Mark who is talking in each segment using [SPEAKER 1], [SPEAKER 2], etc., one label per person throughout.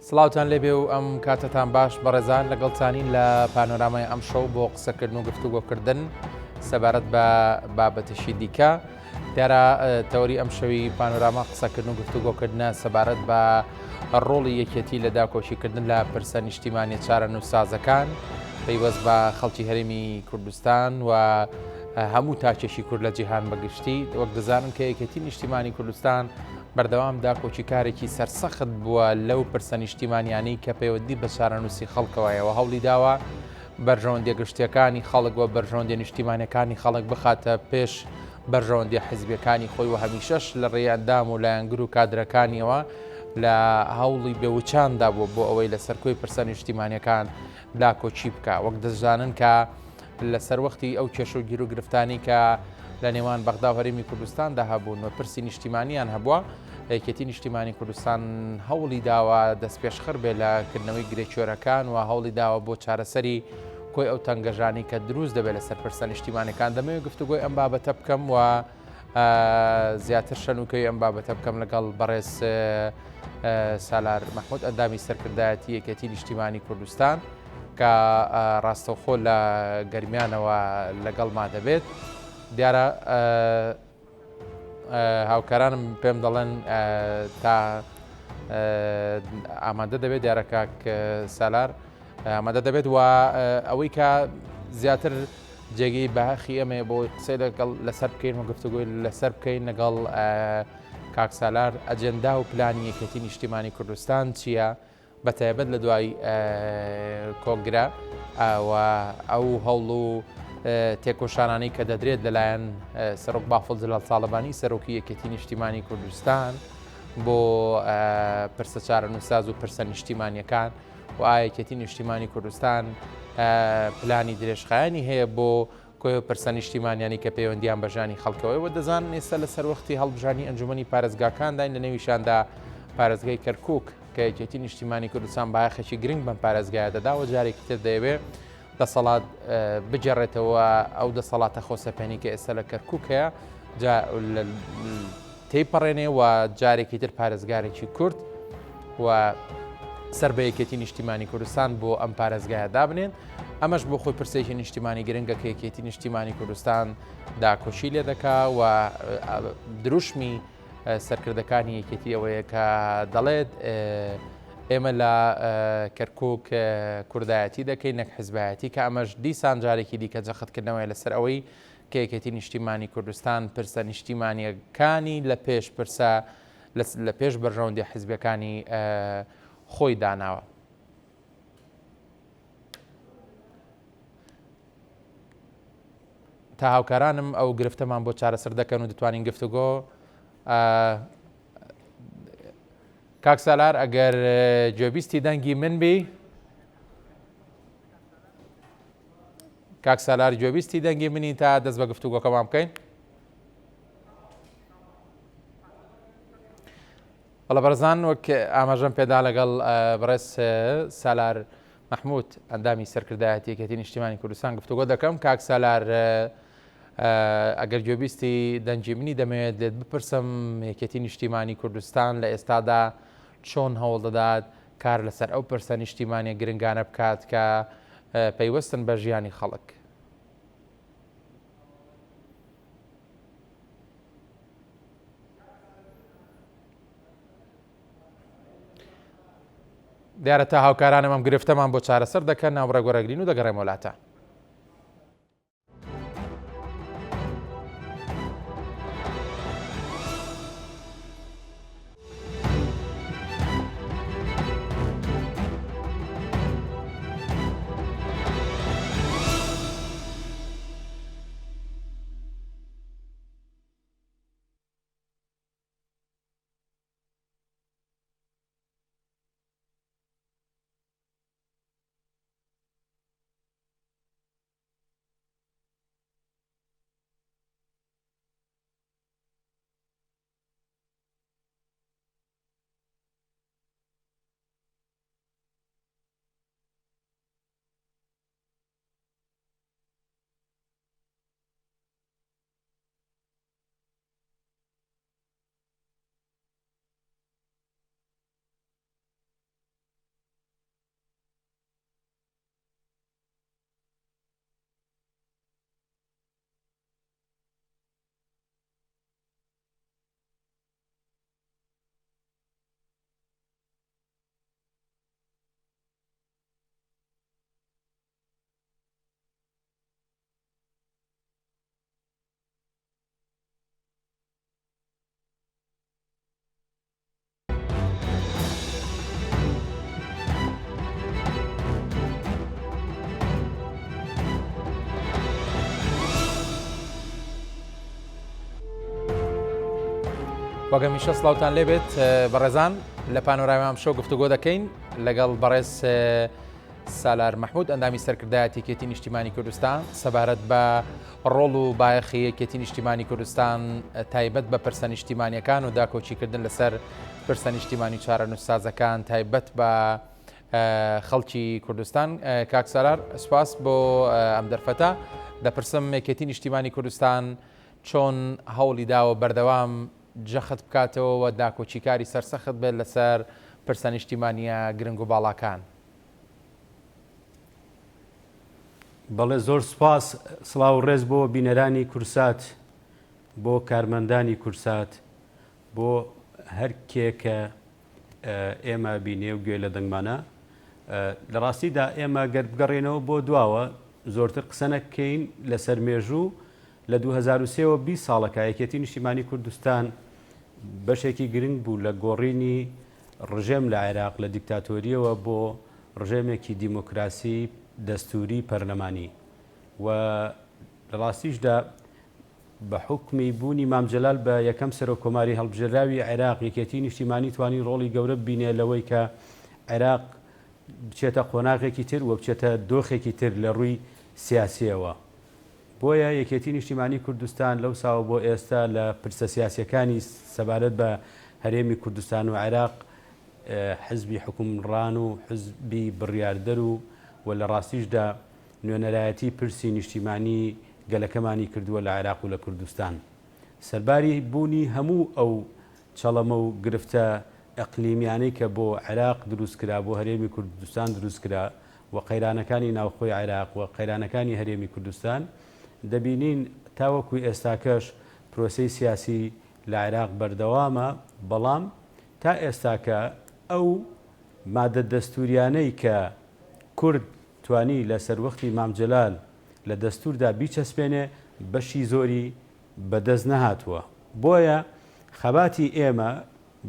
[SPEAKER 1] سڵاوتان لێبێ و ئەم کاتەتان باش بەڕێزان لەگەڵتانین لە پانۆرامای ئەمشەو بۆ قسەکردن و گفتوگۆکردن سەبارەت بە بابەتێکی دیکە. دیارە تەوەری ئەمشەوی پانۆراما قسەکردن و گفتوگۆکردنە سەبارەت بە ڕۆڵی یەکێتی لە داکۆکیکردن لە پرسە نیشتیمانیە چارەنووسسازەکان پەیوەست بە خەڵکی هەرێمی کوردستان و هەموو تاکێکی کورد لە جیهان بەگشتی وەک دەزانن کە یەکێتی نیشتیمانی کوردستان بەردەوام داکۆکیکارێکی سەرسەخت بووە لەو پرسە نیشتیمانیانەی کە پەیوەندی بە چارەنووسی خەڵکەوە هەیە و هەوڵی داوە بەرژەوەندیە گشتیەکانی خەڵک و بەرژەوەندیە نیشتیمانیەکانی خەڵک بخاتە پێش بەرژەوەندیە حزبیەکانی خۆی و هەمیشەش لە ڕێی ئەندام و لایەنگر و کادرەکانیەوە لە هەوڵی بێوچاندا بووە بۆ ئەوەی لە سەرکۆی پرسە نیشتیمانیەکان داکۆکی بکا. وەک دەشزانن کە لە سەروەختی ئەو کێشە و گیروگرفتانەی کە لە نێوان بەغدا و هەرێمی کوردستاندا هەبوون و پرسی نیشتیمانیان هەبووە، یەکێتی نیشتیمانی کوردستان هەوڵی داوە دەستپێشخەر بێ لە کردنەوەی گرێکوێرەکان و هەوڵی داوە بۆ چارەسەری کۆی ئەو تەنگەژانەی کە دروست دەبێت لەسەر پرسە نیشتیمانەکان. دەمەوێت گفتوگۆی ئەم بابەتە بکەم و زیاتر شەنوکەوی ئەم بابەتە بکەم لەگەڵ بەڕێز سالار مەحمود ئەندامی سەرکردایەتی یەکێتی نیشتیمانی کوردستان کە ڕاستەوخۆ لە گەرمیانەوە لەگەڵما دەبێت. دیارە هاوکارانم پێم دەڵێن تا ئامادە دەبێت دیارە کاک سالار ئامادە دەبێت و ئەوەی کە زیاتر جێگەی بەهەخی ئەمەیە بۆ قسەی لەگەڵ لەسەر بکەین و گفتوگۆی لەسەر بکەین لەگەڵ کاک سالار ئەجێندا و پلانی یەکێتی نیشتیمانی کوردستان چییە؟ بەتایبەت لە دوای کۆنگرە و ئەو هەوڵ و تێکۆشانانەی کە دەدرێت لەلایەن سەرۆک بافڵ جلال تاڵەبانی سەرۆکی یەکێتی نیشتیمانی کوردستان بۆ پرسە چارەنووسساز و پرسە نیشتیمانیەکان و ئایا یەکێتی نیشتیمانی کوردستان پلانی درێژخایەنی هەیە بۆ کۆی ئەو پرسە نیشتیمانیانەی کە پەیوەندیان بە ژیانی خەڵکەوەیە و دەزانن ئێستا لە سەروەختی هەڵبژاردنی ئەنجومەنی پارێزگاکانداین لە نێویشاندا پارێزگای کەرکوک کە یەکێتی نیشتیمانی کوردستان بایەخێکی گرنگ بەم پارێزگایە دەدا و جارێکی تر دەیەوێ دەسەڵات بگێڕێتەوە ئەو دەسەڵاتە خۆسەپێنی کە ئێستا لە کەرکوک هەیە جا تێیپەڕێنێ و جارێکی تر پارێزگارێکی کورد و سەر بە یەکێتی نیشتیمانی کوردستان بۆ ئەم پارێزگایە دابنێن ئەمەش بۆ خۆی پرسێکی نیشتیمانی گرنگە کە یەکێتی نیشتیمانی کوردستان داکۆکی لێ دەکا و دروشمی سەرکردەکانی یەکێتی ئەوەیە کە دەڵێت ئێمە لە کەرکک کوردایەتی دەکەین نەک حزبایەتی کە ئەمەش دیسان جارێکی دیکە جەختکردنەوەی لەسەر ئەوەی کە یەکێتی نیشتیمانی کوردستان پرسە نیشتیمانیەکانی لە پێش پرسە لە پێش بەرژەوەندی حزبەکانی خۆی داناوە. تا هاوکارانم ئەو گرفتەمان بۆ چارەسەر دەکەن و دەتوانین گفتوگۆ کاک سالار ئەگەر گوێبیستی دەنگی من بی کاک سالار گوێبیستی دەنگی منی تا دەست بە گفتوگۆکەمان بکەین بەڵێ بەڕێزان وەک ئاماژەم پێدا لەگەڵ بەڕێز سالار مەحمود ئەندامی سەرکردایەتی یەکێتی نیشتیمانی کوردستان گفتوگۆ دەکەم کاک سالار ئەگەر گوێبیستی دەنگی منی دەمەوێت لێت بپرسم یەکێتی نیشتیمانی کوردستان لە ئێستادا چۆن هەوڵ دەدات کار لەسەر ئەو پرسە نیشتیمانیە گرنگانە بکات کە پەیوەستن بە ژیانی خەڵک؟ دیارە تا هاوکارانم ئەم گرفتەمان بۆ چارەسەر دەکەن ناوبڕێک وەرەگرین و دەگەڕێمەوە لاتان. وەک هەمیشە سڵاوتان لێبێت بەڕێزان لە پانۆرامی ئەمشەو گفتوگۆ دەکەین لەگەڵ بەڕێز سالار مەحمود ئەندامی سەرکردایەتی یەکێتی نیشتیمانی کوردستان سەبارەت بە ڕۆڵ و بایەخی یەکێتی نیشتیمانی کوردستان تایبەت بە پرسە نیشتیمانیەکان و داکۆکیکردن لەسەر پرسە نیشتیمانی چارەنووسسازەکان تایبەت بە خەڵکی کوردستان. کاک سالار سوپاس بۆ ئەم دەرفەتە. دەپرسم یەکێتی نیشتیمانی کوردستان چۆن هەوڵی داوە بەردەوام جەخت بکاتەوە و داکۆکیکاری سەرسەخت بێت لەسەر پرسە نیشتیمانییە گرنگ و باڵاکان؟
[SPEAKER 2] بەڵێ زۆر سوپاس، سڵاو و ڕێز بۆ بینەرانی کوردسات، بۆ کارمەندانی کوردسات، بۆ هەر کێ کە ئێمە بینێ و گوێ لە دەنگمانە. لە ڕاستیدا ئێمە گەر بگەڕێنەوە بۆ دواوە زۆرتر قسە نەکەین لەسەر مێژوو، لە 2003 وە 20 ساڵەکە یەکێتی نیشتیمانی کوردستان بەشێکی گرنگ بوو لە گۆڕینی ڕژێم لە عێراق لە دیکتاتۆرییەوە بۆ ڕژێمێکی دیموکراسی دەستووری پەرلەمانی و لە ڕاستیشدا بە حوکمی بوونی مام جەلال بە یەکەم سەرۆک کۆماری هەڵبژێراوی عێراق، یەکێتیی نیشتیمانی توانی ڕۆڵی گەورە ببینێ لەوەی کە عێراق بچێتە قۆناغێکی تر و بچێتە دۆخێکی تر لە ڕووی سیاسییەوە. بۆیە یەکێتیی نیشتیمانی کوردستان لەو ساوە بۆ ئێستا لە پرسە سیاسییەکانی سەبارەت بە هەرێمی کوردستان و عێراق حزبی حوکمڕان و حزبی بڕیاردەر و و لە ڕاستیشدا نوێنەرایەتی پرسی نیشتیمانی گەلەکەمانی کردووە لە عێراق و لە کوردستان. سەرباری بوونی هەموو ئەو چەڵەمە و گرفتە ئیقلیمیانەی کە بۆ عێراق دروست کرا، بۆ هەرێمی کوردستان دروست کرا و قەیرانەکانی ناوخۆی عێراق و قەیرانەکانی هەرێمی کوردستان، دەبینین تاوەکو ئێستاکەش پرۆسەی سیاسی لە عێراق بەردەوامە، بەڵام تا ئێستاکە ئەو مادە دەستووریانەی کە کورد توانی لە سەروەختی مام جەلال لە دەستووردا بیچەسپێنێ بەشی زۆری بە دەست نەهاتووە. بۆیە خەباتی ئێمە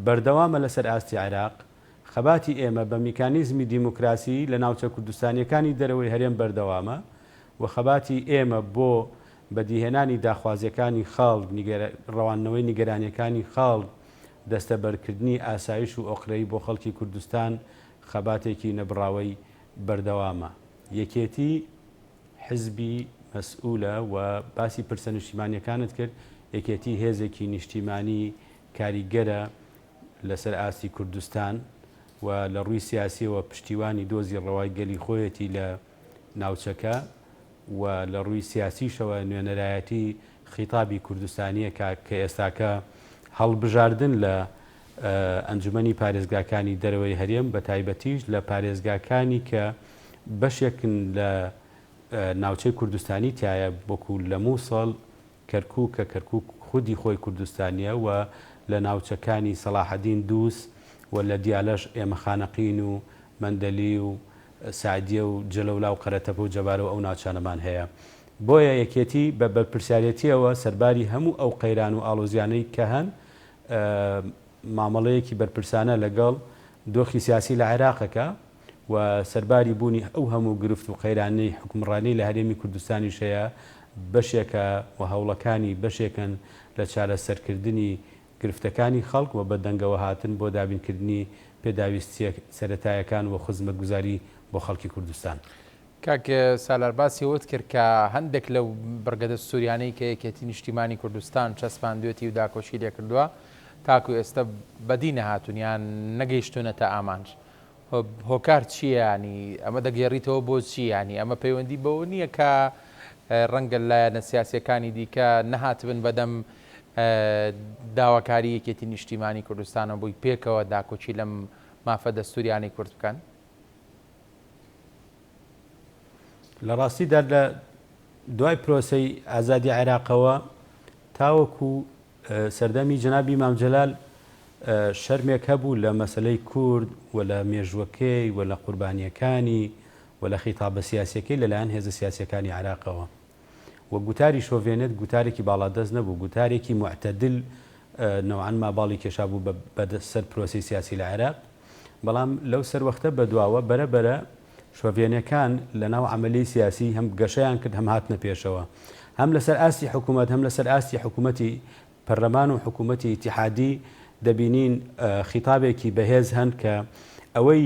[SPEAKER 2] بەردەوامە لەسەر ئاستی عێراق، خەباتی ئێمە بە میکانیزمی دیموکراسی لە ناوچە کوردستانییەکانی دەرەوەی هەرێم بەردەوامە و خەباتی ئێمە بۆ بەدیهێنانی داخوازییەکانی خەڵک، ڕەواندنەوەی نیگەرانییەکانی خەڵک، دەستەبەرکردنی ئاسایش و ئۆقرەیی بۆ خەڵکی کوردستان خەباتێکی نەبڕاوەی بەردەوامە. یەکێتی حزبی مەسئولە و باسی پرسە نیشتیمانیەکانت کرد، یەکێتی هێزێکی نیشتیمانی کاریگەرە لەسەر ئاستی کوردستان و لە ڕووی سیاسیەوە پشتیوانی دۆزی ڕەوای گەلی خۆیەتی لە ناوچەکە و لە ڕووی سیاسیشەوە نوێنەرایەتی خیتابی کوردستانیە کە ئێستاکە هەڵبژاردن لە ئەنجومەنی پارێزگاکانی دەرەوەی هەرێم بە تایبەتیش لە پارێزگاکانی کە بەشێکن لە ناوچەی کوردستانی تایە وەکو لە موسڵ، کەرکوک کە کەرکوک خودی خۆی کوردستانیە و لە ناوچەکانی سەڵاحەدین دووس و لە دیالەش ئێمە خانەقین و مەندەلی و سەعدیە و جەلەولا و قەرەتەپە و جەبارە و ئەو ناوچانەمان هەیە. بۆیە یەکێتی بە بەرپرسیارێتیەوە سەرباری هەموو ئەو قەیران و ئاڵۆزیانەی کە هەن مامەڵەیەکی بەرپرسانە لەگەڵ دۆخی سیاسی لە عێراق ئەکا و سەرباری بوونی ئەو هەموو گرفت و قەیرانەی حوکمڕانی لە هەرێمی کوردستانیش هەیە بەشێکە و هەوڵەکانی بەشێکن لە چارەسەرکردنی گرفتەکانی خەڵک و بەدەنگەوەهاتن بۆ دابینکردنی پێداویستییە سەرەتایەکان و خزمەتگوزاری بۆ خەڵکی کوردستان.
[SPEAKER 1] کاک سالار باسی ئەوەت کرد کە هەندێک لەو بڕگە دەستووریانەی کە یەکێتی نیشتیمانی کوردستان چەسپاندوێتی و داکۆکی لێکردووە تاکو ئێستا بەدی نەهاتوون یان نەگەیشتوونەتە ئامانج. هۆکار چییە ینی ئەمە دەگێڕیتەوە بۆ چی ینی ئەمە پەیوەندی بەوە نییە کە ڕەنگە لایەنە سیاسیەکانی دیکە نەهاتبن بەدەم داواکاری یەکێتی نیشتیمانی کوردستانەوە بۆی پێکەوە داکۆکی لەم مافە دەستوریانەی کورد بکەن؟
[SPEAKER 2] لە ڕاستیدا لە دوای پرۆسەی ئازادی عێراقەوە تاوەکو سەردەمی جەنابی مام جەلال شەرمێک هەبوو لە مەسەلەی کورد و لە مێژووەکەی و لە قوربانییەکانی و لە خیتابە سیاسیەکەی لەلایەن هێزە سیاسیەکانی عێراقەوە و گوتاری شۆڤێنێت گوتارێکی باڵادەست نەبوو، گوتارێکی موعتەدل نەوعەن ما باڵی کێشابوو بە سەر پرۆسەی سیاسی لە عێراق. بەڵام لەو سەروەختە بەدواوە بەرە بەرە شۆڤێنەکان لە ناو عەمەلیەی سیاسی هەم گەشەیان کرد هەم هاتنە پێشەوە هەم لەسەر ئاستی حکوومەت هەم لەسەر ئاستی حکوومەتی پەرلەمان و حکوومەتی ئیتیحادی. دەبینین خیتابێکی بەهێز هەن کە ئەوەی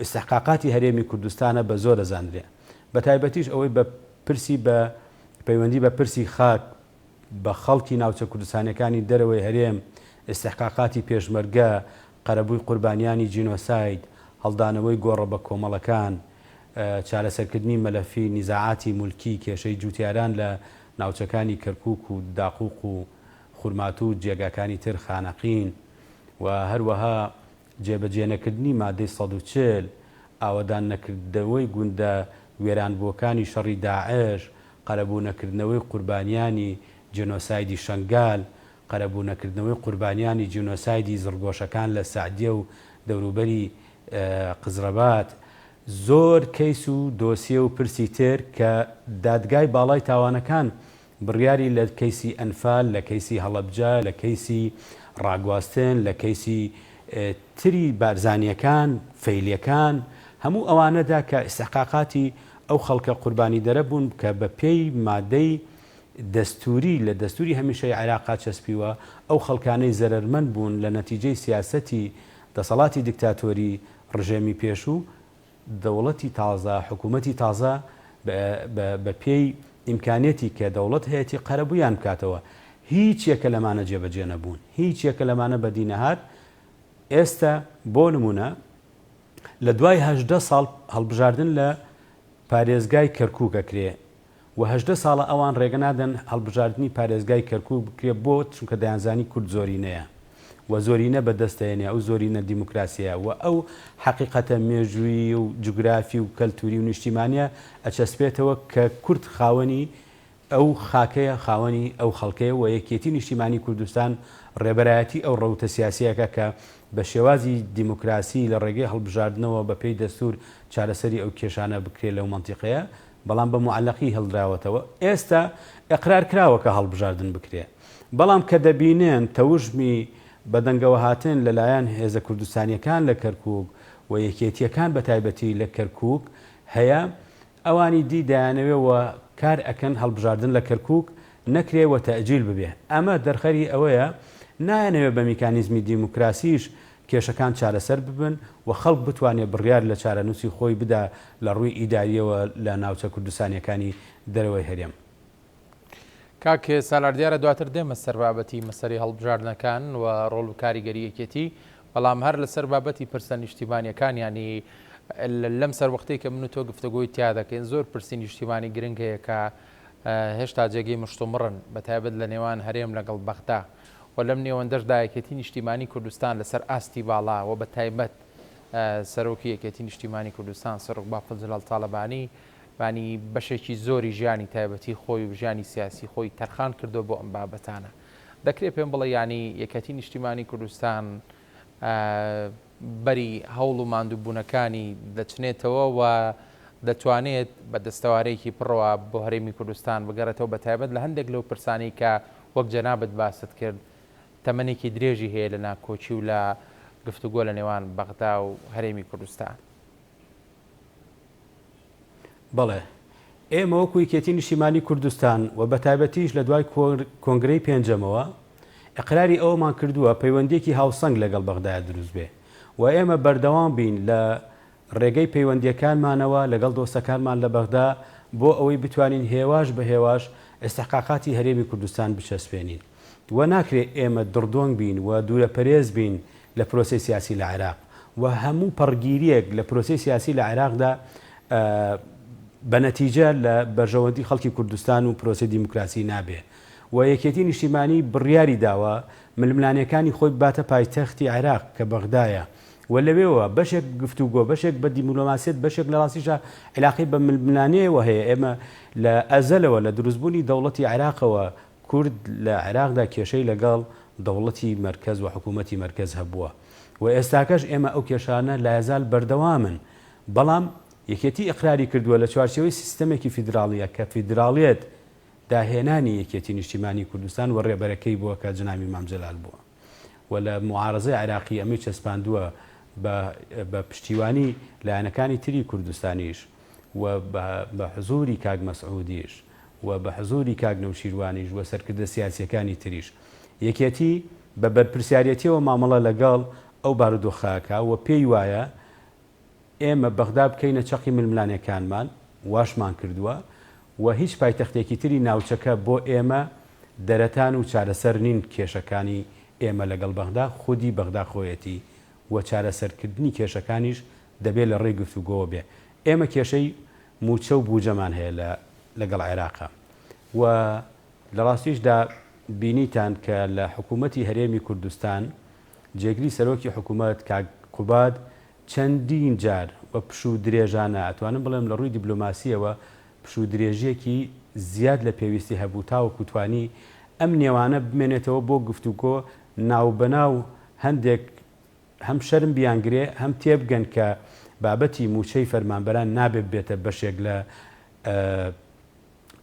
[SPEAKER 2] ئیستحقاقاتی هەرێمی کوردستانە بە زۆر ئەزانرێ بە تایبەتیش ئەوەی بە پرسی بە پەیوەندی بە پرسی خاک بە خەڵکی ناوچە کوردستانیەکانی دەرەوەی هەرێم، ئیستحقاقاتی پێشمەرگە، قەرەبووی قوربانیانی جینۆساید، هەڵدانەوەی گۆڕە بەکۆمەڵەکان، چارەسەرکردنی مەلەفی نیزاعاتی مولکی، کێشەی جوتیاران لە ناوچەکانی کەرکوک و داقوق و خورماتوو و جێگاکانی تر خانەقین و هەروەها جێبەجێنەکردنی مادەی 140، ئاوەدان نەکردنەوەی گوندە وێرانبووەکانی شەڕی داعش، قەرەبوو نەکردنەوەی قوربانیانی جینۆسایدی شەنگال، قەرەبوو نەکردنەوەی قوربانیانی جینۆسایدی زڕگۆشەکان لە سەعدیە و دەوروبەری قزرەبات، زۆر کەیس و دۆسیە و پرسی تر کە دادگای باڵای تاوانەکان بڕیاری لە کەیسی ئەنفال، لە کەیسی هەڵەبجە، لە کەیسی ڕاگواستن، لە کەیسی تری بارزانییەکان، فەیلیەکان، هەموو ئەوانەدا کە ئیستحقاقاتی ئەو خەڵکە قوربانیدەرە بوون کە بە پێی مادەی دەستووری لە دەستووری هەمیشەی عێراقا چەسپیوە، ئەو خەڵکانەی زەرەرمەند بوون لە نەتیجەی سیاسەتی دەسەڵاتی دیکتاتۆری ڕژێمی پێشوو، دەوڵەتی تازە، حکوومەتی تازە بە پێی ئیمکانیەتی کە دەوڵەت هەیەتی قەرەبوویان بکاتەوە. هیچ یەکە لەمانە جێبەجێ نەبوون. هیچ یەکە لەمانە بەدی نەهات. ئێستە بۆ نموونە لە دوای 18 ساڵ هەڵبژاردن لە پارێزگای کەرکووک ئەکرێ و 18 ساڵە ئەوان ڕێگە نادەن هەڵبژاردنی پارێزگای کەرکووک بکرێ بۆ چونکە دەیانزانی کورد زۆرینەیە و زۆرینە بە دەست دەهێنێ ئەو زۆرینە دیموکراسیە و ئەو حەقیقەتە مێژوویی و جوگرافی و کەلتوری و نیشتیمانیە ئەچەسپێتەوە کە کورد خاوەنی ئەو خاکەیە خاوەنی ئەو خەڵکەیە و یەکێتی نیشتیمانی کوردستان ڕێبەرایەتی ئەو ڕەوتە سیاسیەکە کە بە شێوازی دیموکراسی لە ڕێگەی هەڵبژاردنەوە بە پێی دەستور چارەسەری ئەو کێشانە بکرێ لەو مەنتیقەیە بەڵام بە موعەلەقی هێڵدراوەتەوە ئێستا ئیقرار کراوە کە هەڵبژاردن بکرێ بەڵام کە دەبینن تەوژمی بەدەنگەوەهاتن لەلایەن هێزە کوردستانیەکان لە کەرکوک و یەکێتیەکان بەتایبەتی لە کەرکوک هەیە ئەوانی دی دەیانەوێ و کار ئەکەن هەڵبژاردن لە کەرکوک نەکرێ و تەئجیل ببێ ئەمە دەرخەری ئەوەیە نایانەوێ بە میکانیزمی دیموکراسیش کێشەکان چارەسەر ببن و خەڵک بتوانێ بڕیار لە چارەنووسی خۆی بدا لە ڕووی ئیدارییەوە لە ناوچە کوردستانییەکانی دەرەوەی هەرێم.
[SPEAKER 1] کاک سالار دیارە دواتر دێمە سەر بابەتی مەسەلەی هەڵبژاردنەکان و ڕۆڵ و کاریگەری یەکێتی، بەڵام هەر لەسەر بابەتی پرسە نیشتیمانیەکان یانی لەم سەروەختەی کە من و تۆ گفتوگۆی تیا دەکەین زۆر پرسی نیشتیمانی گرنگ هەیە کە هێشتا جێگەی مشتومڕن بە تایبەت لە نێوان هەرێم لەگەڵ بەغدا و لەم نێوەندەشدا یەکێتی نیشتیمانی کوردستان لەسەر ئاستی باڵا و بە تایبەت سەرۆکی یەکێتی نیشتیمانی کوردستان سەرۆک بافڵ جەلال تاڵەبانی بانی بەشێکی زۆری ژیانی تایبەتی خۆی و ژیانی سیاسی خۆی تەرخان کردووە بۆ ئەم بابەتانە. دەکرێ پێم بڵێ یانی یەکێتی نیشتیمانی کوردستان بەری هەوڵ و ماندووبوونەکانی دەچنێتەوە و دەتوانێت بە دەستەوارەیەکی پڕەوە بۆ هەرێمی کوردستان بگەڕێتەوە بە تایبەت لە هەندێک لەو پرسانەی کە وەک جەنابت باست کرد تەمەنێکی درێژی هەیە لە ناکۆکی و لە گفتوگۆ لە نێوان بەغدا و هەرێمی کوردستان.
[SPEAKER 2] بەڵێ. ئێمە وەکو یەکێتی نیشتیمانی کوردستان و بەتایبەتیش لە دوای کۆنگرەی پێنجەمەوە ئیقراری ئەوەمان کردووە پەیوەندییەکی هاوسەنگ لەگەڵ بەغدایە دروست بێ و ئێمە بەردەوام بین لە ڕێگەی پەیوەندییەکانمانەوە لەگەڵ دۆستەکانمان لە بەغدا بۆ ئەوەی بتوانین هێواش بە هێواش ئیستحقاقاتی هەرێمی کوردستان بچەسپێنین و ناکرێ ئێمە دڕدۆنگ بین و دوورەپەرێز بین لە پرۆسەی سیاسی لە عێراق و هەموو پەڕگیرییەک لە پرۆسەی سیاسی لە عێراقدا بە نەتیجە لە بەرژەوەندی خەڵکی کوردستان و پرۆسەی دیموکراسی نابێ و یەکێتی نیشتیمانی بڕیاری داوە ململانێکانی خۆی بباتە پایتەختی عێراق کە بەغدایە و لەوێوە بەشێک گفتوگۆ بەشێک بە دیملۆماسیەت بەشێک لە ڕاستیشا عیلاقەی بە ململانێوە هەیە ئێمە لە ئەزەلەوە لە دروستبوونی دەوڵەتی عێراقەوە کورد لە عێراقدا کێشەی لەگەڵ دەوڵەتی مەرکەز و حکوومەتی مەرکەز هەبووە و ئێستاکەش ئێمە ئەو کێشانە لایەزال بەردەوامن بەڵام یەکێتی ئیقراری کردووە لە چوارچێوەی سیستەمێکی فیدراڵییە کە فیدراڵیەت داهێنانی یەکێتی نیشتیمانی کوردستان و ڕێبەرەکەی بووە کە جەنابی مام جەلال بووە و لە موعارەزەی عێراقی ئەمەی چەسپاندووە بە بە پشتیوانی لایەنەکانی تری کوردستانیش و بە حزوری کاک مەسعودیش و بە حزوری کاک نەوشیروانیش و سەرکردە سیاسیەکانی تریش یەکێتی. بە بەرپرسیارێتیەوە مامەڵە لەگەڵ ئەو بارودۆخە ئەکا و پێی وایە ئێمە بەغدا بکەینە چەقی ململانێکانمان، واشمان کردووە و هیچ پایتەختێکی تری ناوچەکە بۆ ئێمە دەرەتان و چارەسەر نین، کێشەکانی ئێمە لەگەڵ بەغدا خودی بەغدا خۆیەتی و چارەسەرکردنی کێشەکانیش دەبێ لە ڕێی گفتوگۆوە بێ. ئێمە کێشەی مووچە و بوجەمان هەیە لە لەگەڵ عێراقا و لە ڕاستیشدا بینیتان کە لە حکوومەتی هەرێمی کوردستان جێگری سەرۆکی حکوومەت کاک قوباد چەندین جار و پشوو درێژانە، ئەتوانم بڵێم لە ڕووی دیبلۆماسییەوە پشوو درێژییەکی زیاد لە پێویستی هەبوو تاوەکو توانی ئەم نێوانە بمێنێتەوە بۆ گفتوگۆ ناوبەناو هەندێک هەم شەرم بیانگرێ هەم تێبگەن کە بابەتی مووچەی فەرمانبەران نابێ ببێتە بەشێک لە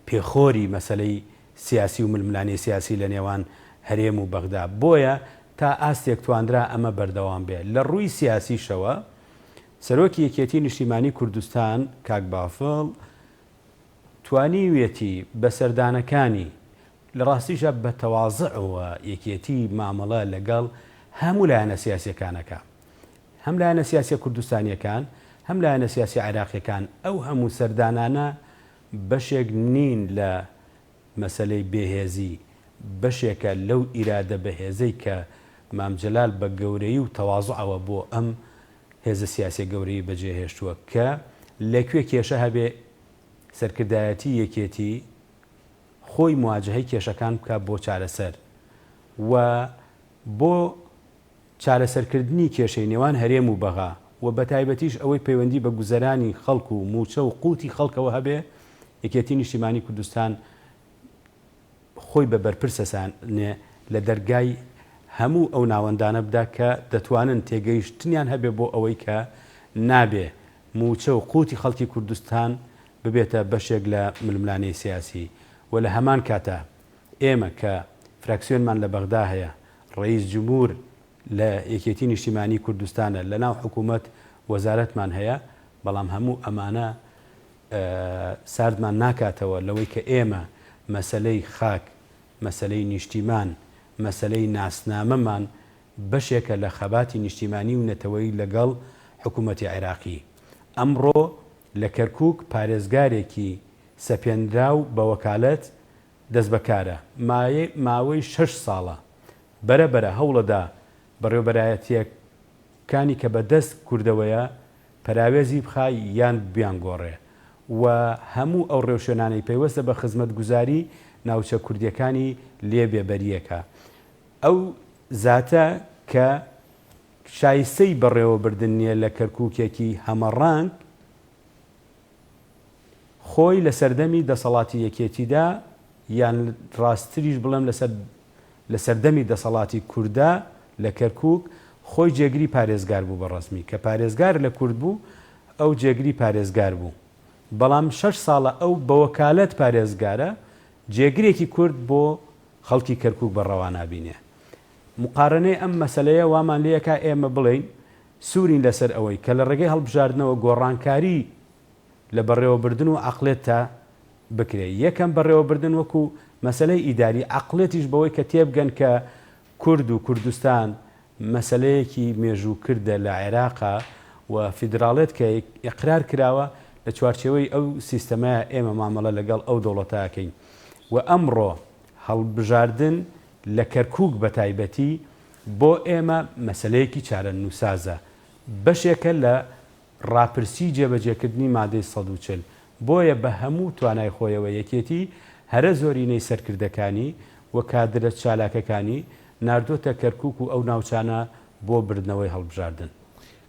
[SPEAKER 2] پێخۆری مەسەلەی سیاسی و ململانێی سیاسی لە نێوان هەرێم و بەغدا، بۆیە تا ئاستێک توانرا ئەمە بەردەوام بێ. لە ڕووی سیاسیشەوە سەرۆکی یەکێتی نیشتیمانی کوردستان کاک بافڵ توانیویەتی بە سەردانەکانی، لە ڕاستیشا بە تەوازعەوە یەکێتی مامەڵە لەگەڵ هەموو لایەنە سیاسیەکان ئەکا. هەم لایەنە سیاسیە کوردستانیەکان، هەم لایەنە سیاسیە عێراقیەکان، ئەو هەموو سەردانانە بەشێک نین لە مەسەلەی بێهێزی، بەشێکە لەو ئیرادە بەهێزەی کە مام جەلال بە گەورەیی و تەوازوعەوە بۆ ئەم هێزە سیاسیە گەورەی بەجێهێشتووە کە لە کوێ کێشە هەبێ سەرکردایەتی یەکێتی خۆی مواجەهەی کێشەکان بکا بۆ چارەسەر و بۆ چارەسەرکردنی کێشەی نێوان هەرێم و بەغا و بەتایبەتیش ئەوەی پەیوەندی بە گوزەرانی خەڵک و مووچە و قوتی خەڵکەوە هەبێ، یەکێتی نیشتیمانی کوردستان خۆی بە بەرپرس ئەزانێ لە دەرگای هەموو ئەو ناوەندانە بدا کە دەتوانن تێگەیشتنیان هەبێ بۆ ئەوەی کە نابێ مووچە و قوتی خەڵکی کوردستان ببێتە بەشێک لە ململانێی سیاسی و لە هەمان کاتا ئێمە کە فراکسیۆنمان لە بەغدا هەیە ڕەئیس جمهور لە یەکێتی نیشتیمانی کوردستانە، لە ناو حکوومەت وەزارەتمان هەیە، بەڵام هەموو ئەمانە ساردمان ناکاتەوە لەوەی کە ئێمە مەسەلەی خاک، مەسەلەی نیشتیمان، مەسەلەی ناسنامەمان بەشێکە لە خەباتی نیشتیمانی و نەتەوەیی لەگەڵ حکوومەتی عێراقی. ئەمڕۆ لە کەرکووک پارێزگارێکی سەپێنراو بە وەکالەت دەستبەکارە، ماوەی شەش ساڵە بەرە بەرە هەوڵەدا بەڕێوبەرایەتییەکانی کە بە دەست کوردەوەیە پەراوێزی بخا یان بیانگۆڕێ و هەموو ئەو ڕێوشوێنانەی پەیوەستە بە خزمەتگوزاری ناوچە کوردییەکانی لێ بێبەرییەکە. ئەو زاتە کە شایستەی بەڕێوەبردن نییە لە کەرکووکێکی هەمەڕەنگ، خۆی لە سەردەمی دەسەڵاتی یەکێتیدا یان ڕاستتریش بڵێم لەسەر لە سەردەمی دەسەڵاتی کوردا لە کەرکوک خۆی جێگری پارێزگار بوو بە ڕەسمی کە پارێزگار لە کورد بوو ئەو جێگری پارێزگار بوو بەڵام شەش ساڵە ئەو بە وەکالەت پارێزگارە جێگرێکی کورد بۆ خەڵکی کەرکوک بە ڕەوا نابینێ مقارنەی ئەم مەسەلەیە وامان لێکا ئێمە بڵێین سوورین لەسەر ئەوەی کە لە ڕێگەی هەڵبژاردنەوە گۆڕانکاری لە بەڕێوەبردن و عەقڵێتتا بکرێ. یەکەم بەڕێوەبردن وەکو مەسەلەی ئیداری، عەقڵێتیش بەوەی کە تێبگەن کە کورد و کوردستان مەسەلەیەکی مێژووکردە لە عێراقا و فیدراڵێت کە ئیقرار کراوە لە چوارچێوەی ئەو سیستەمەیا ئێمە مامەڵە لەگەڵ ئەو دەوڵەتە ئەکەین و ئەمڕۆ هەڵبژاردن لە کەرکوک بەتایبەتی بۆ ئێمە مەسەلەیەکی چارەنووسازە، بەشێکە لە ڕاپرسیی جێبەجێکردنی مادەی 140، بۆیە بە هەموو توانای خۆیەوە یەکێتی هەرە زۆرینەی سەرکردەکانی و کادرە چالاکەکانی ناردۆتە کەرکوک و ئەو ناوچانە بۆ بردنەوەی هەڵبژاردن.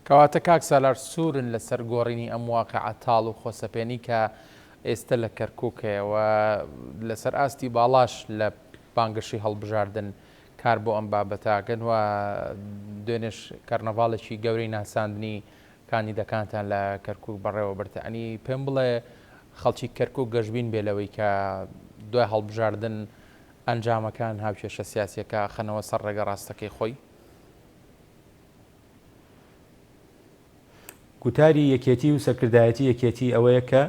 [SPEAKER 1] کەواتە کاک سالار سوورن لەسەر گۆڕینی ئەم واقیعە تاڵ و خۆسەپێنی کە ئێستە لە کەرکوک هەیە و لەسەر ئاستی باڵاش لە بانگەشەی هەڵبژاردن کار بۆ ئەم بابەتە ئەکەن و دوێنێش کەرنەڤاڵێکی گەورەی ناساندنی کاندیدەکانتان لە کەرکوک بەڕێوە برد ئەنی پێم بڵێ خەڵکی کەرکوک گەشبین بێ لەوەی کە دوای هەڵبژاردن ئەنجامەکان هاوکێشە سیاسیەکە خەنەوە سەر ڕێگە ڕاستەکەی خۆی؟
[SPEAKER 2] گوتاری یەکێتی و سەرکردایەتی یەکێتی ئەوەیە کە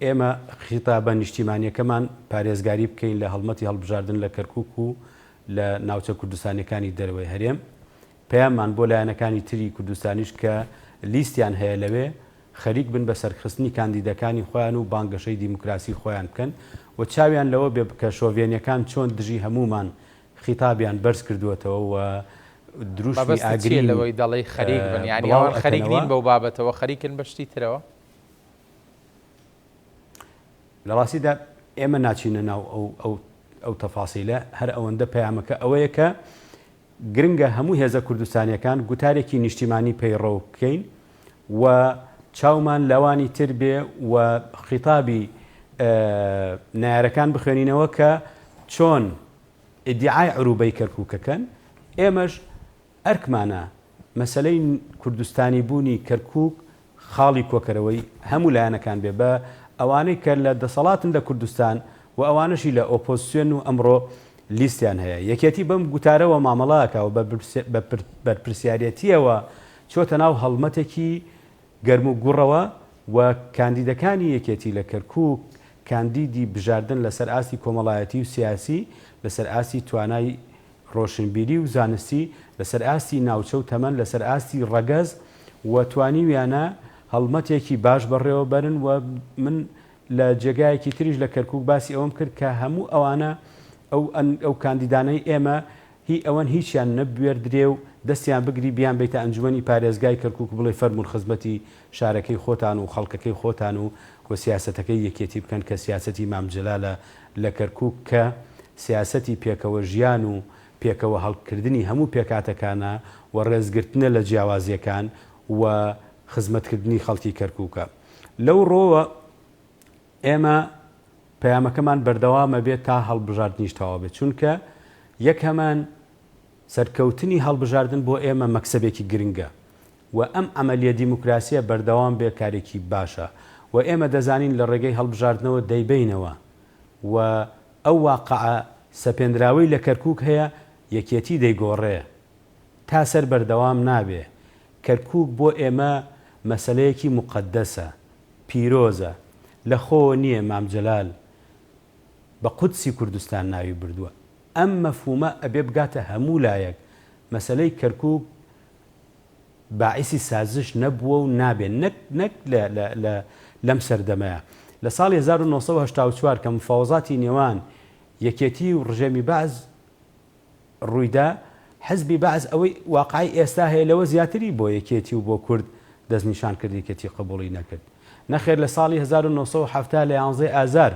[SPEAKER 2] ئێمە خیتابە نیشتیمانیەکەمان پارێزگاری بکەین لە هەڵمەتی هەڵبژاردن لە کەرکوک و لە ناوچە کوردستانیەکانی دەرەوەی هەرێم. پەیاممان بۆ لایەنەکانی تری کوردستانیش کە لیستیان هەیە لەوێ، خەریک بن بە سەرخستنی کاندیدەکانی خۆیان و بانگەشەی دیموکراسی خۆیان بکەن و چاویان لەوە بێ کە شۆڤێنیەکان چۆن دژی هەموومان خیتابیان بەرز کردووەتەوە و دروشمی
[SPEAKER 1] مەبەستت چییە
[SPEAKER 2] ئاگرین
[SPEAKER 1] لەوەی دەڵێی خەریک بن؟ یانی
[SPEAKER 2] بڵاو
[SPEAKER 1] ئەوان خەریک
[SPEAKER 2] ئەکەنەوە.
[SPEAKER 1] نین بەو بابەتەوە، خەریکن بە شتی ترەوە؟
[SPEAKER 2] لە ڕاستیدا ئێمە ناچینە ناو ئەو ئەو ئەو تەفاسیلە، هەر ئەوەندە پەیامەکە ئەوەیە کە گرنگە هەموو هێزە کوردستانیەکان گوتارێکی نیشتیمانی پەیڕەو بکەین و چاومان لەوانی تر بێ و خیتابی نەیارەکان بخوێنینەوە کە چۆن ئیدیعای عروبەی کەرکوکەکەن، ئێمەش ئەرکمانە مەسەلەی کوردستانی بوونی کەرکوک خاڵی کۆکەرەوەی هەموو لایەنەکان بێ بە ئەوانەی کە لە دەسەڵاتن لە کوردستان و ئەوانەشی لە ئۆپۆزسیۆن و ئەمڕۆ لیستیان هەیە. یەکێتی بەم گوتارەوە مامەڵە ئەکا و بە بەرپرسیارێتییەوە چۆتە ناو هەڵمەتێکی گەرم و گوڕەوە و کاندیدەکانی یەکێتی لە کەرکوک کاندیدی بژاردن لەسەر ئاستی کۆمەڵایەتی و سیاسی، لەسەر ئاستی توانای ڕۆشنبیری و زانستی لەسەر ئاستی ناوچە و تەمەن، لەسەر ئاستی ڕەگەز و توانیویانە هەڵمەتێکی باش بەڕێوە بەرن و من لە جێگایەکی تریش لە کەرکوک باسی ئەوەم کرد کە هەموو ئەوانە ئەو ئەو کاندیدانەی ئێمە هی ئەوەن هیچیان نەبوێردرێ و دەستیان بگری بیانبەیتە ئەنجومەنی پارێزگای کەرکوک و بڵێی فەرموون خزمەتی شارەکەی خۆتان و خەڵکەکەی خۆتان و و سیاسەتەکەی یەکێتی بکەن کە سیاسەتی مام جەلالە لە کەرکوک کە سیاسەتی پێکەوە ژیان و پێکەوە هەڵکردنی هەموو پێکهاتەکانە و ڕێزگرتنە لە جیاوازیەکان و خزمەتکردنی خەڵکی کەرکوکە. لەو ڕۆوە ئێمە پەیامەکەمان بەردەوامە بێت تا هەڵبژاردنیش تەواو بێت، چونکە یەکەمان سەرکەوتنی هەڵبژاردن بۆ ئێمە مەکسەبێکی گرنگە و ئەم عەمەلیە دیموکراسیە بەردەوام بێ کارێکی باشە و ئێمە دەزانین لە ڕێگەی هەڵبژاردنەوە دەیبەینەوە و ئەو واقعە سەپێنراوەی لە کەرکوک هەیە یەکێتی دەیگۆڕێ تا سەر بەردەوام نابێ کەرکوک بۆ ئێمە مەسەلەیەکی موقەدەسە پیرۆزە لە خۆوە نیە مام جەلال بە قودسی کوردستان ناوی بردووە ئەم مەفهومە ئەبێ بگاتە هەموو لایەک مەسەلەی کەرکوک باعیسی سازش نەبووە و نابێ نەک نەک لە لە لە لەم سەردەمەیا لە ساڵی 1984 کە مفاوەزاتی نێوان یەکێتی و ڕژێمی بەعس ڕوویدا حزبی بەعس ئەوەی واقعی ئێستا هەیە لەوە زیاتری بۆ یەکێتی و بۆ کورد دەستنیشان کرد یەکێتی قبوڵی نەکرد نەخێر لە ساڵی 1970 لە یانزەی ئازار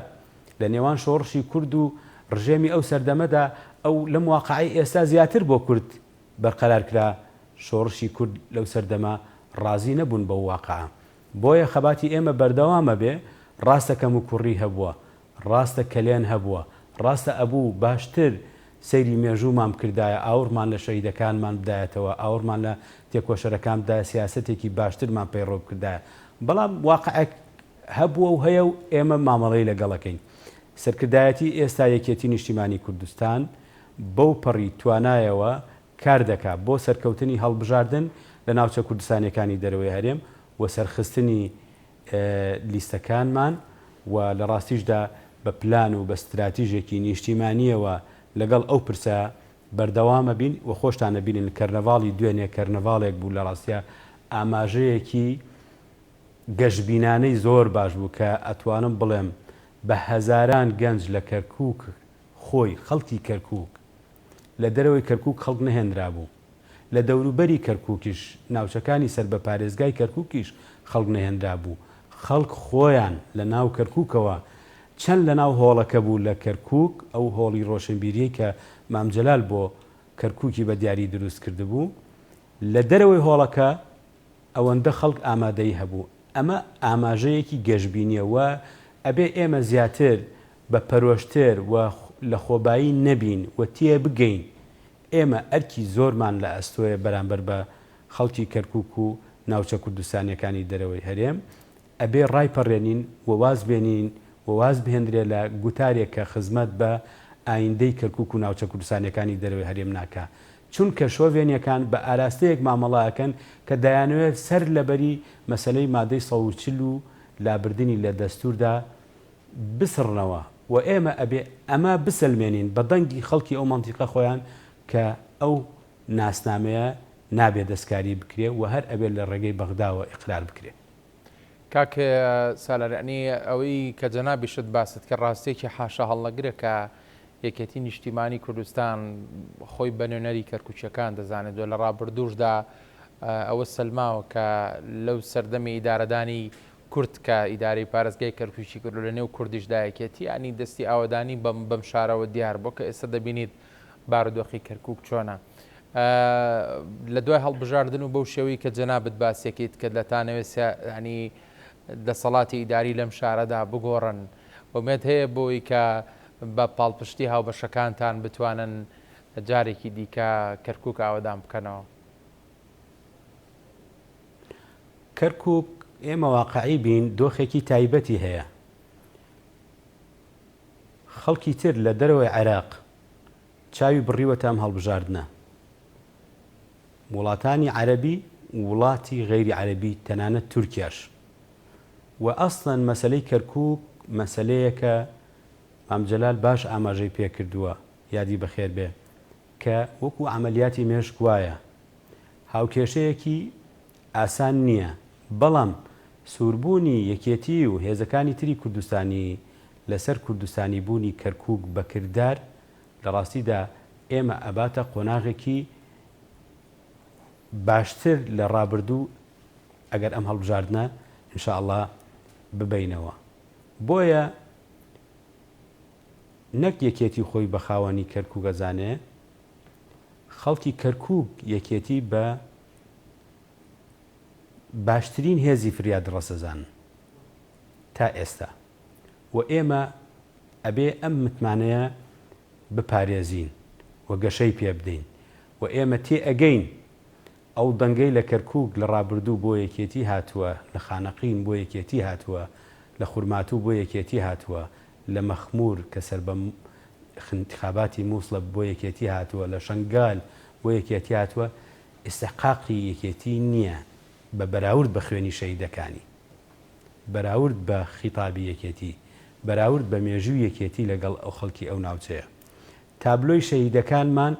[SPEAKER 2] لە نێوان شۆڕشی کورد و ڕژێمی ئەو سەردەمەدا ئەو لەم واقعی ئێستا زیاتر بۆ کورد بەرقەرار کرا، شۆڕشی کورد لەو سەردەمە ڕازی نەبوون بەو واقعە. بۆیە خەباتی ئێمە بەردەوام ئەبێ، ڕاستە کەموکوڕی هەبووە، ڕاستە کەلێن هەبووە، ڕاستە ئەبوو باشتر سەیری مێژوومان بکردایە، ئاوڕمان لە شەهیدەکانمان بدایەتەوە، ئاوڕمان لە تێکۆشەرەکان بدایە، سیاسەتێکی باشترمان پەیڕەو بکردایە. بەڵام واقعێک هەبووە و هەیە و ئێمە مامەڵەی لەگەڵ ئەکەین. سەرکردایەتی ئێستا یەکێتی نیشتیمانی کوردستان، بەو پەڕی توانایەوە کار دەکا بۆ سەرکەوتنی هەڵبژاردن لە ناوچە کوردستانیەکانی دەرەوەی هەرێم و سەرخستنی لیستەکانمان و لە ڕاستیشدا بە پلان و بە ستراتیژێکی نیشتیمانیەوە لەگەڵ ئەو پرسە بەردەوام ئەبین و خۆشتان ئەبینن کەرنەڤاڵی دوێنێ کەرنەڤاڵێک بوو لە ڕاستیا ئاماژەیەکی گەشبینانەی زۆر باش بوو کە ئەتوانم بڵێم بە هەزاران گەنج لە کەرکوک خۆی خەڵکی کەرکوک، لە دەرەوەی کەرکوک خەڵک نەهێنرابوو، لە دەوروبەری کەرکوکیش، ناوچەکانی سەر بە پارێزگای کەرکوکیش خەڵک نەهێنرابوو، خەڵک خۆیان لە ناو کەرکوکەوە چەند لە ناو هۆڵەکە بوو لە کەرکوک، ئەو هۆڵی ڕۆشنبیریەی کە مام جەلال بۆ کەرکوکی بە دیاری دروست کردبوو، لە دەرەوەی هۆڵەکە ئەوەندە خەڵک ئامادەیی هەبوو، ئەمە ئاماژەیەکی گەشبینیە و ئەبێ ئێمە زیاتر بە پەرۆشتر و لەخۆبایی نەبین و تێبگەین ئێمە ئەرکی زۆرمان لە ئەستۆیە بەرامبەر بە خەڵکی کەرکوک و ناوچە کوردستانیەکانی دەرەوەی هەرێم ئەبێ ڕایپەڕێنین و واز بێنین و واز بهێندرێ لە گوتارێک کە خزمەت بە ئایندەی کەرکوک و ناوچە کوردستانیەکانی دەرەوەی هەرێم ناکا چونکە شۆڤێنیەکان بە ئاراستەیەک مامەڵە ئەکەن کە دەیانەوێت سەر لەبەری مەسەلەی مادەی 140 و لابردنی لە دەستوردا بسڕنەوە. و ئێمە ئەبێ ئەمە بسەلمێنین بە دەنگی خەڵکی ئەو مەنتیقە خۆیان کە ئەو ناسنامەیە نابێ دەستکاری بکرێ و هەر ئەبێ لە ڕێگەی بەغداوە ئیقرار بکرێ.
[SPEAKER 1] کاک سالار یەعنی ئەوەی کە جەنابیشت باست کرد ڕاستیەکی حاشا هەڵنەگرە کە یەکێتی نیشتیمانی کوردستان خۆی بە نوێنەری کەرکوکیەکان دەزانێت و لە ڕابردووشدا ئەوە سەلماوە کە لەو سەردەمی ئیدارەدانی کورد کە ئیدارەی پارێزگای کەرکوکی کرد و لە نێو کوردیشدا یەکێتی ینی دەستی ئاوەدانی بەم بەم شارەوە دیار بۆ کە ئێستا دەبینیت بارودۆخی کەرکک چۆنە. لە دوای هەڵبژاردن و بەو شێوەی کە جەنابت باسیەکەیت کە دەتانەوێت ینی دەسەڵاتی ئیداری لەم شارەدا بگۆڕن ئومێد هەیە بۆی کە بە پاڵپشتی هاوبەشەکانتان بتوانن جارێکی دیکە کەرکک ئاوەدان بکەنەوە؟
[SPEAKER 2] کەرکک ئێمە واقعی بین دۆخێکی تایبەتی هەیە خەڵکی تر لە دەرەوەی عێراق چاوی بڕیوەتە ئەم هەڵبژاردنە. وڵاتانی عەرەبی و وڵاتی غەیری عەرەبی تەنانەت تورکیاش. و ئەسڵەن مەسەلەی کەرکوک مەسەلەیەکە مام جەلال باش ئاماژەی پێکردووە یادی بەخێر بێ کە وەکو عەمەلیاتی مێشک وایە. هاوکێشەیەکی ئاسان نییە بەڵام سووربوونی یەکێتی و هێزەکانی تری کوردستانی لەسەر کوردستانی بوونی کەرکوک بە کردار لە ڕاستیدا ئێمە ئەباتە قۆناغێکی باشتر لە ڕابردوو ئەگەر ئەم هەڵبژاردنە ان شاء اللە ببەینەوە بۆیە نەک یەکێتی خۆی بە خاوەنی کەرکوک ئەزانێ خەڵکی کەرکوک یەکێتی بە باشترین هێزی فریادڕەس ئەزانن تا ئێستا و ئێمە ئەبێ ئەم متمانەیە بپارێزین و گەشەی پێ بدەین و ئێمە تێئەگەین ئەو دەنگەی لە کەرکوک لە ڕابردوو بۆ یەکێتی هاتووە، لە خانەقین بۆ یەکێتی هاتووە، لە خورماتوو بۆ یەکێتی هاتووە، لە مەخمور کە سەر بە ئینتخاباتی موسڵە بۆ یەکێتی هاتووە، لە شەنگال بۆ یەکێتی هاتووە، ئیستحقاقی یەکێتی نییە بە بەراورد بە خوێنی شەهیدەکانی. بەراورد بە خیتابی یەکێتی، بەراورد بە مێژووی یەکێتی لەگەڵ ئەو خەڵکی ئەو ناوچەیە. تابلۆی شەهیدەکانمان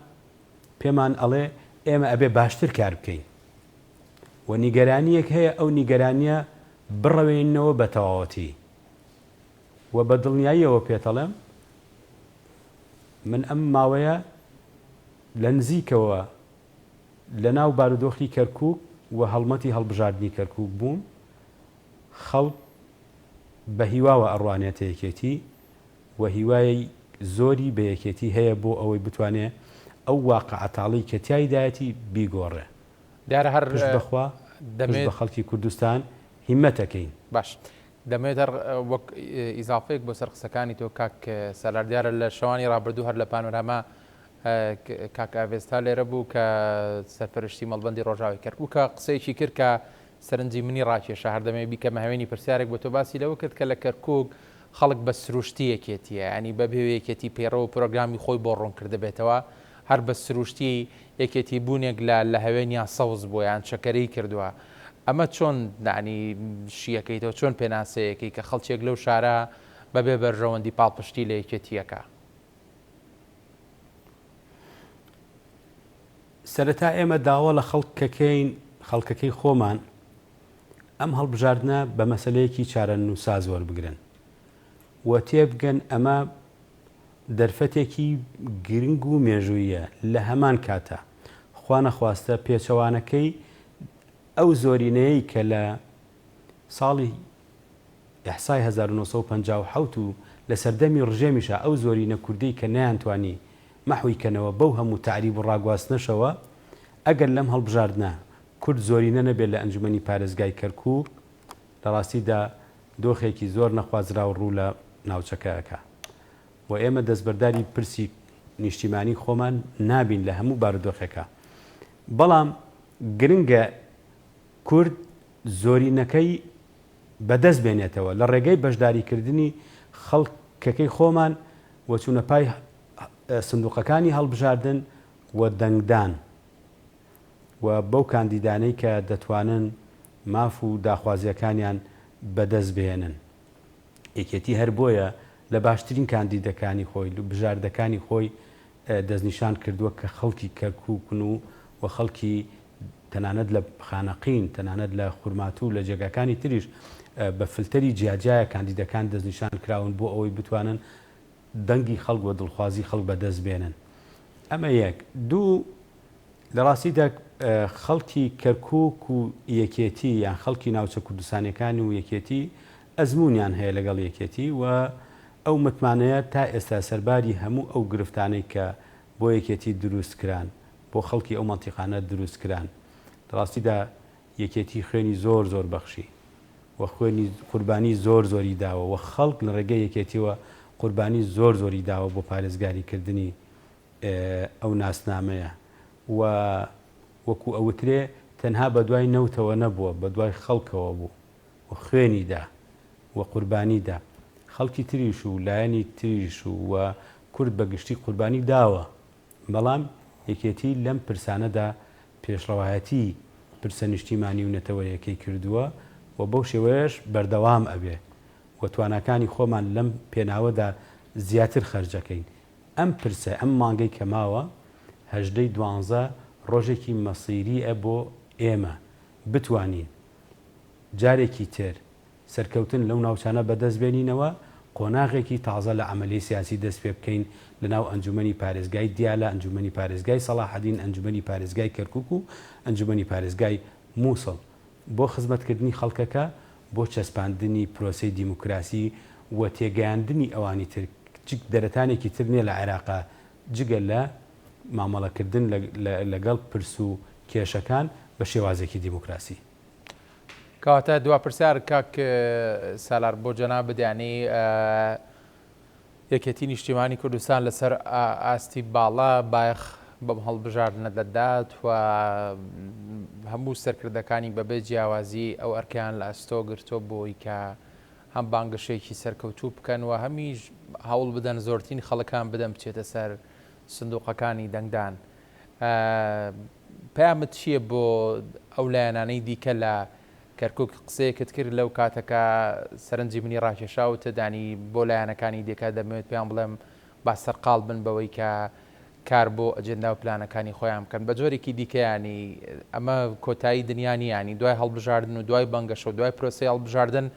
[SPEAKER 2] پێمان ئەڵێ ئێمە ئەبێ باشتر کار بکەین و نیگەرانییەک هەیە ئەو نیگەرانییە بڕەوێنینەوە بە تەواوەتی و بە دڵنیاییەوە پێتەڵێم من ئەم ماوەیە لە نزیکەوە لە ناو بارودۆخی کەرکوک و هەڵمەتی هەڵبژاردنی کەرکوک بووم، خەڵک بە هیواوە ئەڕوانێتە یەکێتی و هیوای زۆری بە یەکێتی هەیە بۆ ئەوەی بتوانێ ئەو واقعە تاڵەی کە تیایدایەتی بیگۆڕێ.
[SPEAKER 1] دیارە هەر
[SPEAKER 2] پشت بە خوا، پشت
[SPEAKER 1] دەمێت
[SPEAKER 2] بە خەڵکی کوردستان هیمەتەکەین.
[SPEAKER 1] باش دەمەوێت هەر وەک ئیزافەیەک بۆ سەر قسەکانی تۆ کاک سالار دیارە لە شەوانی ڕابردوو هەر لە پانۆراما کاک ئاڤێستا لێرە بوو کە سەرپەرشتی مەڵبەندی ڕۆژاوای کەرکووکە قسەیەکی کرد کە سەرنجی منی ڕاکێشا هەر دەمەوێت بیکەمە هەوێنی پرسیارێک بۆ تۆ باسی لەوە کرد کە لە کەرکووک خەڵک بە سروشتی یەکێتیە ینی بە بێ یەکێتی پەیڕەو و پرۆگرامی خۆی بۆ ڕوون کردبێتەوە هەر بە سروشتی یەکێتی بوونێک لە لە هەوێنیا سەوز بووە یان چەکەرەی کردووە ئەمە چۆن یانی شیەکەیتەوە چۆن پێناسەیەکەی کە خەڵکێک لەو شارە بەبێ بەرژەوەندی پاڵپشتی لە یەکێتیەکە؟
[SPEAKER 2] سەرەتا ئێمە داوا لە خەڵکەکەین، خەڵکەکەی خۆمان ئەم هەڵبژاردنە بە مەسەلەیەکی چارەنووساز وەربگرن و تێبگەن ئەمە دەرفەتێکی گرنگ و مێژوویە لە هەمان کاتا خوانەخواستە پێچەوانەکەی ئەو زۆرینەیەی کە لە ساڵی ئیحسای 1957 و لە سەردەمی ڕژێمیشا ئەو زۆرینە کوردەی کە نەیانتوانی مەحوی کەنەوە بەو هەموو تەعریب و ڕاگواستنەشەوە ئەگەر لەم هەڵبژاردنە کورد زۆرینە نەبێت لە ئەنجومەنی پارێزگای کەرکوک لە ڕاستیدا دۆخێکی زۆر نەخوازراو ڕوو لە ناوچەکە ئەکا و ئێمە دەستبەرداری پرسی نیشتیمانی خۆمان نابین لە هەموو بارودۆخێکا بەڵام گرنگە کورد زۆرینەکەی بەدەست بێنێتەوە لە ڕێگەی بەشداریکردنی خەڵکەکەی خۆمان و چوونە پای سندوقەکانی هەڵبژاردن و دەنگدان و بەو کاندیدانەی کە دەتوانن ماف و داخوازییەکانیان بەدەست بهێنن. یەکێتی هەر بۆیە لە باشترین کاندیدەکانی خۆی بژاردەکانی خۆی دەستنیشان کردووە کە خەڵکی کەرکووکن و و خەڵکی تەنانەت لە خانەقین، تەنانەت لە خورماتوو و لە جێگاکانی تریش بە فلتەری جیاجیایە کاندیدەکان دەستنیشان کراون بۆ ئەوەی بتوانن دەنگی خەڵک و دڵخوازی خەڵک بەدەست بێنن. ئەمە یەک. دوو، لە ڕاستیدا خەڵکی کەرکووک و یەکێتی یان خەڵکی ناوچە کوردستانیەکان و یەکێتی ئەزموونیان هەیە لەگەڵ یەکێتی و ئەو متمانەیە تا ئێستا سەرباری هەموو ئەو گرفتانەی کە بۆ یەکێتی دروست کران، بۆ خەڵکی ئەو مەنتیقانە دروست کران، لە ڕاستیدا یەکێتی خوێنی زۆر زۆر بەخشی و خوێنی قوربانی زۆر زۆری داوە و خەڵک لە ڕێگەی یەکێتیەوە قوربانی زۆر زۆری داوە بۆ پارێزگاری کردنی ئەو ناسنامەیە و وەکو ئەوترێ تەنها بەدوای نەوتەوە نەبووە بەدوای خەڵکەوە بوو و خوێنی دا و قوربانی دا. خەڵکی تریش و لایەنی تریش و کورد بە گشتی قوربانی داوە، بەڵام یەکێتی لەم پرسانەدا پێشڕەوایەتی پرسە نیشتیمانی و نەتەوەیەکەی کردووە و بەو شێوەیەش بەردەوام ئەبێ و تواناکانی خۆمان لەم پێناوەدا زیاتر خەرج ئەکەین. ئەم پرسە ئەم مانگەی کە ماوە هەژدەی دوانزە ڕۆژێکی مەسیرییە بۆ ئێمە بتوانین جارێکی تر سەرکەوتن لەو ناوچانە بەدەست بێنینەوە، قۆناغێکی تازە لە عەمەلیەی سیاسی دەست پێ بکەین لە ناو ئەنجومەنی پارێزگای دیالە، ئەنجومەنی پارێزگای سەڵاحەدین، ئەنجومەنی پارێزگای کەرکوک و ئەنجومەنی پارێزگای موسڵ بۆ خزمەتکردنی خەڵکەکە، بۆ چەسپاندنی پرۆسەی دیموکراسی و تێگەیاندنی ئەوانی تر دەرەتانێکی تر نیە لە عێراقا جگە لە مامەڵەکردن لەگەڵ پرس و کێشەکان بە شێوازێکی دیموکراسی.
[SPEAKER 1] کەواتە دوا پرسیار کاک سالار بۆ جەنابت یانی یەکێتی نیشتیمانی کوردستان لەسەر ئاستی باڵا بایەخ بەم هەڵبژاردنە دەدات و هەموو سەرکردەکانی بەبێ جیاوازی ئەو ئەرکیان لە ئەستۆ گرتۆ بۆی کە هەم بانگەشەیەکی سەرکەوتوو بکەن و هەمیش هەوڵ بدەن زۆرترین خەڵکان بدەن بچێتە سەر سندوقەکانی دەنگدان. پەیامت چییە بۆ ئەو لایەنانەی دیکە لە کەرکک؟ قسەیەکت کرد لەو کاتەکە سەرنجی منی ڕاکێشا و تدانی بۆ لایەنەکانی دیکە دەمەوێت پێیان بڵێم با سەرقاڵ بن بەوەی کە کار بۆ ئەجێندا و پلانەکانی خۆیان بکەن بە جۆرێکی دیکە یانی ئەمە کۆتایی دنیا نییە یانی دوای هەڵبژاردن و دوای بانگەشە و دوای پرۆسەی هەڵبژاردن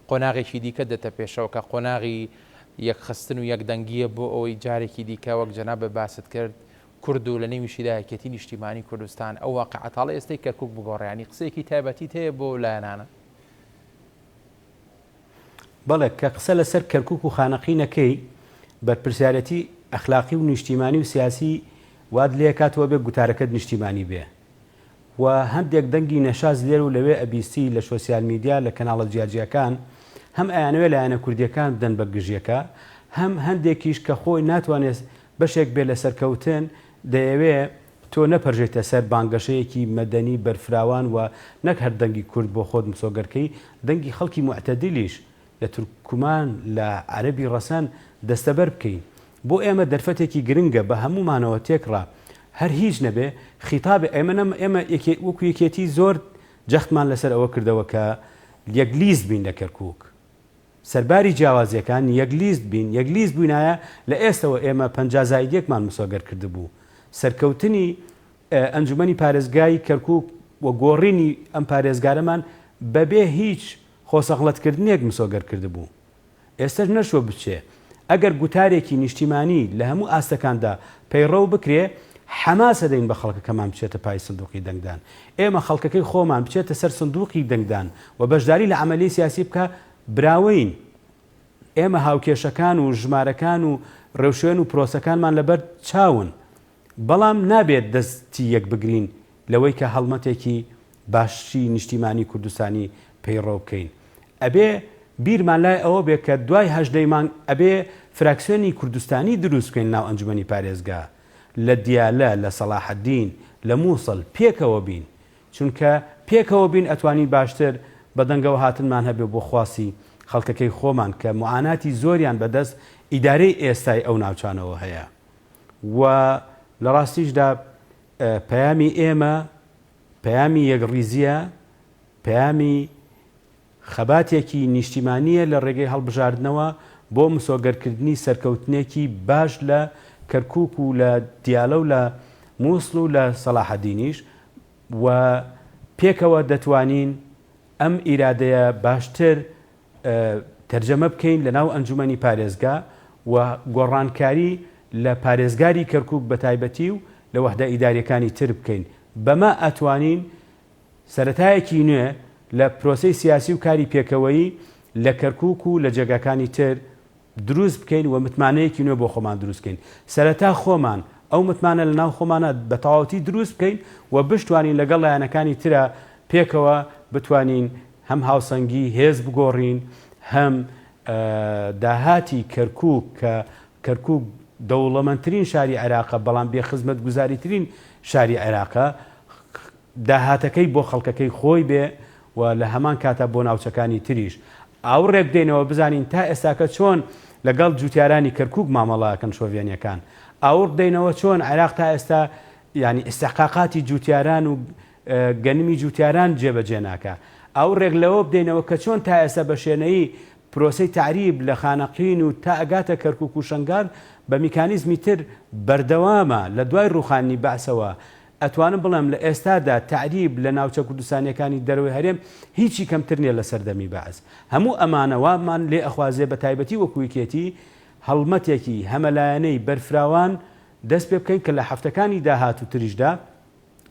[SPEAKER 1] قۆناغێکی دیکە دێتە پێشەوە کە قۆناغی یەکخستن و یەکدەنگییە بۆ ئەوەی جارێکی دیکە وەک جەنابت باست کرد کورد و لە نێویشیدا یەکێتی نیشتیمانی کوردستان ئەو واقیعە تاڵەی ئێستەی کەرکوک بگۆڕێ یانی قسەیەکی تایبەتیت هەیە بۆ لایەنانە؟
[SPEAKER 2] بەڵێ، کە قسە لەسەر کەرکوک و خانەقین ئەکەی، بەرپرسیارێتی ئەخلاقی و نیشتیمانی و سیاسی وات لێکات و ئەبێ گوتارەکەت نیشتیمانی بێ و هەندێک دەنگی نەشاز لێر و لەوێ ئەبیستی لە شۆسیال میدیا لە کەناڵە جیاجیاکان هەم ئەیانەوێ لایەنە کوردیەکان بدەن بە گژیەکا هەم هەندێکیش کە خۆی ناتوانێ بەشێک بێ لە سەرکەوتن دەیەوێ تۆ نەپەرژێیتە سەر بانگەشەیەکی مەدەنی بەرفراوان و نەک هەر دەنگی کورد بۆ خۆت مسۆگەر کەی، دەنگی خەڵکی موعتەدیلیش لە تورکمان، لە عەرەبی ڕەسەن دەستەبەر بکەی. بۆ ئێمە دەرفەتێکی گرنگە بە هەموومانەوە تێکڕا هەر هیچ نەبێ خیتابێ ئێمە نەم ئێمە یەکێ وەکو یەکێتی زۆر جەختمان لەسەر ئەوە کردەوە کە یەک لیست بین لە کەرکووک. سەرباری جیاوازیەکان یەک لیست بین، یەک لیست بوینایە لە ئێستەوە ئێمە 50 زائید یەکمان مسۆگەر کردبوو. سەرکەوتنی ئەنجومەنی پارێزگای کەرکوک و گۆڕینی ئەم پارێزگارەمان بەبێ هیچ خۆسەغڵەتکردنێک مسۆگەر کردبوو. ئێستەش نەشوە بچێ. ئەگەر گوتارێکی نیشتیمانی لە هەموو ئاستەکاندا پەیڕەو بکرێ، حەماس ئەدەین بە خەڵکەکەمان بچێتە پای سندوقی دەنگدان. ئێمە خەڵکەکەی خۆمان بچێتە سەر سندوقی دەنگدان و بەشداری لە عەمەلیەی سیاسی بکا براوەین. ئێمە هاوکێشەکان و ژمارەکان و ڕێوشوێن و پرۆسەکانمان لەبەر چاون. بەڵام نابێت دەستی یەک بگرین لەوەی کە هەڵمەتێکی باشی نیشتیمانی کوردستانی پەیڕەو بکەین. ئەبێ بیرمان لای ئەوە بێ کە دوای هەژدەی مانگ ئەبێ فراکسیۆنی کوردستانی دروست بکەین ناو ئەنجومەنی پارێزگا لە دیالە، لە سەڵاحەدین، لە موسڵ پێکەوە بین. چونکە پێکەوە بین ئەتوانین باشتر بە دەنگەوە هاتنمان هەبێ بۆ خواستی خەڵکەکەی خۆمان کە موعاناتی زۆریان بە دەست ئیدارەی ئێستای ئەو ناوچانەوە هەیە و لە ڕاستیشدا پەیامی ئێمە پەیامی یەکڕیزییە، پەیامی خەباتێکی نیشتیمانییە لە ڕێگەی هەڵبژاردنەوە بۆ مسۆگەرکردنی سەرکەوتنێکی باش لە کەرکوک و لە دیالە و لە موسڵ و لە سەڵاحەدینیش و پێکەوە دەتوانین ئەم ئیرادەیە باشتر تەرجەمە بکەین لە ناو ئەنجومەنی پارێزگا و گۆڕانکاری لە پارێزگاری کەرکوک بە تایبەتی و لە وەحدە ئیداریەکانی تر بکەین بەمە ئەتوانین سەرەتایەکی نوێ لە پرۆسەی سیاسی و کاری پێکەوەیی لە کەرکوک و لە جێگاکانی تر دروست بکەین و متمانەیەکی نوێ بۆ خۆمان دروست بکەین. سەرەتا خۆمان ئەو متمانە لە ناو خۆمانا بە تەواوەتی دروست بکەین و بشتوانین لەگەڵ لایەنەکانی ترا پێکەوە بتوانین هەم هاوسەنگی هێز بگۆڕین هەم داهاتی کەرکوک کە کەرکوک دەوڵەمەندترین شاری عێراقە بەڵام بێ خزمەتگوزاریترین شاری عێراقە داهاتەکەی بۆ خەڵکەکەی خۆی بێ و لە هەمان کاتا بۆ ناوچەکانی تریش ئاوڕێک بدەینەوە بزانین تا ئێستاکە چۆن لەگەڵ جوتیارانی کەرکوک مامەڵە ئەکەن شۆڤێنیەکان ئاوڕ بدەینەوە چۆن عێراق تا ئێستا یانی ئیستحقاقاتی جوتیاران و گەنمی جوتیاران جێبەجێ ناکا ئاوڕێک لەوە بدەینەوە کە چۆن تا ئێستا بە شێنەیی پرۆسەی تەعریب لە خانەقین و تا ئەگاتە کەرکوک و شەنگال بە میکانیزمی تر بەردەوامە لە دوای ڕوخاننی بەعسەوە ئەتوانم بڵێم لە ئێستادا تەعریب لە ناوچە کوردستانیەکانی دەرەوەی هەرێم هیچی کەمتر نیە لە سەردەمی بەعس. هەموو ئەمانە وامان لێ ئەخوازێ بە تایبەتی وەکو یەکێتی هەڵمەتێکی هەمەلایەنەی بەرفراوان دەست پێ بکەین کە لە هەفتەکانی داهاتووتریشدا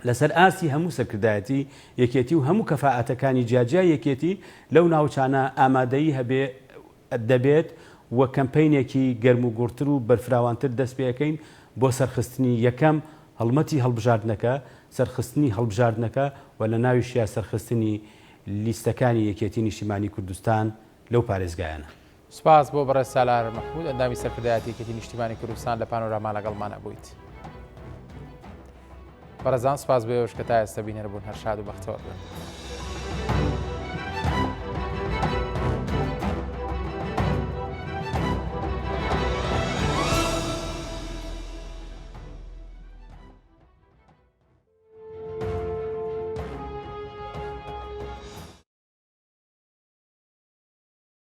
[SPEAKER 2] لەسەر ئاستی هەموو سەرکردایەتی یەکێتی و هەموو کەفائەتەکانی جیاجیای یەکێتی لەو ناوچانە ئامادەیی هەبێ دەبێت و کەمپەینێکی گەرموگوڕتر و بەرفراوانتر دەست پێکەین بۆ سەرخستنی یەکەم هەڵمەتی هەڵبژاردنەکە، سەرخستنی هەڵبژاردنەکە و لە ناویشیا سەرخستنی لیستەکانی یەکێتی نیشتیمانی کوردستان لەو پارێزگایانە.
[SPEAKER 1] سوپاس بۆ بەڕێز سالار مەحمود ئەندامی سەرکردایەتی یەکێتی نیشتیمانی کوردستان لە پانۆراما لەگەڵمان ئەبوویت. بەڕێزان سوپاس بۆ ئێوەش کە تا ئێستا بینەر بوون هەر شاد و بەختەوەر بن.